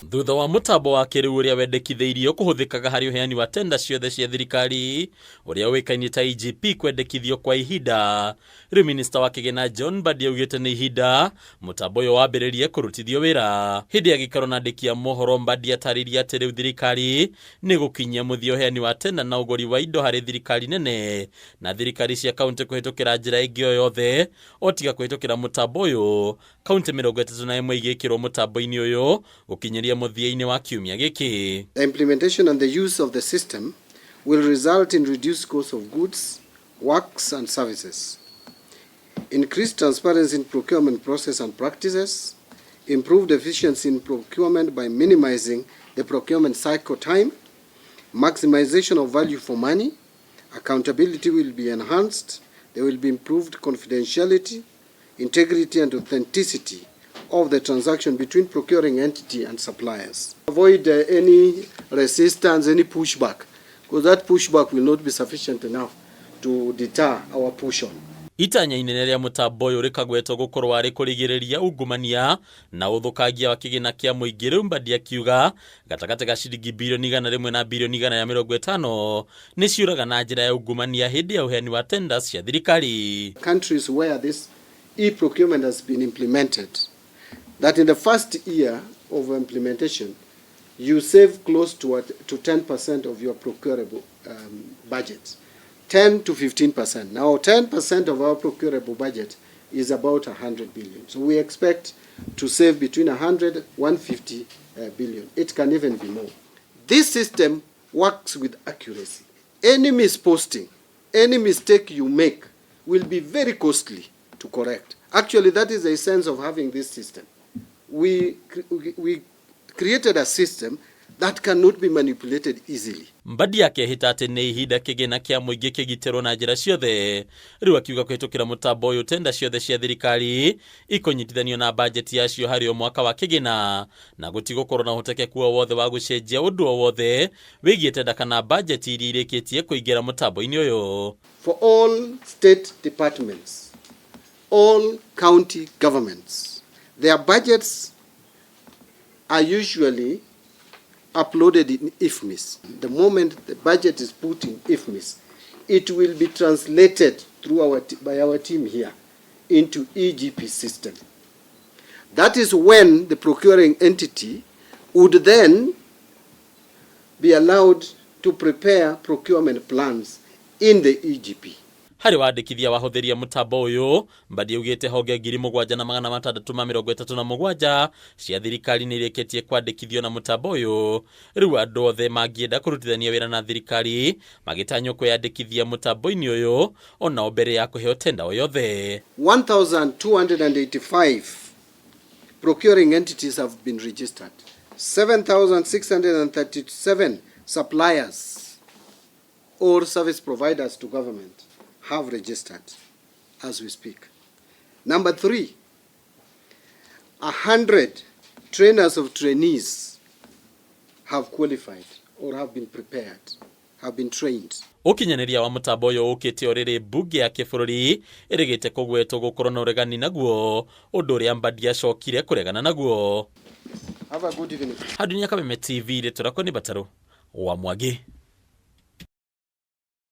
Thutha wa mũtambo wa kĩrĩu ũrĩa wendekithĩirio kũhũthĩkaga harĩ ũheani wa tenda ciothe cia thirikari ũrĩa ũĩkaine ta EGP kwendekithio kwa ihinda, rĩu minista wa kĩgĩna John Mbadi augĩte nĩ ihinda mũtambo ũyũ wambĩrĩrie kũrutithio wĩra. Hĩndĩ ya gĩikaro na andĩki a mohoro, Mbadi atarĩirie atĩ rĩu thirikari nĩ gũkinyia mũthia ũheani wa tenda na ũgũri wa indo harĩ thirikari nene na thirikari cia kaunti kũhĩtũkĩra njĩra ĩngĩ o yothe o tiga kũhĩtũkĩra mũtambo ũyũ. Kaunti 31 igĩkĩrwo mũtambo-inĩ ũyũ gũkinyĩria mũthia-inĩ wa kiumia gĩkĩ. The implementation and the use of the system will result in reduced cost of goods, works and services, increased transparency in procurement process and practices, improved efficiency in procurement by minimizing the procurement cycle time, maximization of value for money, accountability will be enhanced, there will be improved confidentiality, integrity and authenticity of the transaction between procuring entity and suppliers. Avoid any resistance, any pushback, because that pushback will not be sufficient enough to deter our push on. Itanya inene rĩa mũtambo ũyũ rĩkagwetwo gũkorwo arĩ kũrigĩrĩria ungumania na ũthũkangia wa kĩgĩna kĩa mũingĩ. Rĩu Mbadi akiuga gatagatĩ ga ciringi bilioni 100 na bilioni 150 nĩ ciũraga na njĩra ya ungumania hĩndĩ ya ũheani wa tenders cia thirikari. Countries where this e-procurement has been implemented, that in the first year of implementation, you save close to 10% of your procurable budget, 10 to 15%. Now, 10% of our procurable budget is about 100 billion. So we expect to save between 100, 150 billion. It can even be more. This system works with accuracy. Any misposting, any mistake you make will be very costly to correct. Actually, that is the essence of having this system. We created a system that cannot be manipulated easily. Mbadi akehĩta atĩ nĩ ihinda kĩgĩna kĩa mũingĩ kĩgitĩrwo na njĩra ciothe. Rĩu akiuga kũhĩtũkĩra mũtambo ũyũ tenda ciothe cia thirikari ikũnyitithanio na bajeti yacio harĩ o mwaka wa kĩgĩna na gũtigũkorwo na ũhotekeku o wothe wa gũcenjia ũndũ o wothe wĩgiĩ tenda kana bajeti iria irĩkĩtie kũingĩra mũtambo-inĩ ũyũ. For all state departments, all county governments, their budgets are usually uploaded in IFMIS. The moment the budget is put in IFMIS, it will be translated by our team here into EGP system. That is when the procuring entity would then be allowed to prepare procurement plans in the EGP. Harĩ wandĩkithia wa hũthĩri a mũtambo ũyũ, Mbadi augĩte honge 7637 cia thirikari nĩ irĩkĩtie kwandĩkithio na mũtambo ũyũ. Rĩu andũ othe mangĩenda kũrutithania wĩra na thirikari magĩtanywo kwĩyandĩkithia mũtambo-inĩ ũyũ onao mbere ya kũheo tenda o yothe. 1,285 procuring entities have been registered. 7,637 suppliers or service providers to government have registered as we speak. Number three, 100 trainers of trainees have qualified or have been prepared, have been trained. Ũkinyanĩria wa mũtambo ũyũ ũkĩte o rĩrĩ mbunge ya kĩbũrũri ĩrĩgĩte kũgwetwo gũkorwo na ũregani naguo, ũndũ ũrĩa Mbadi acokire kũregana naguo. Have a good evening. Handunia Kameme TV, rĩtwa rĩakwa nĩ Batarũ wa Mwangi.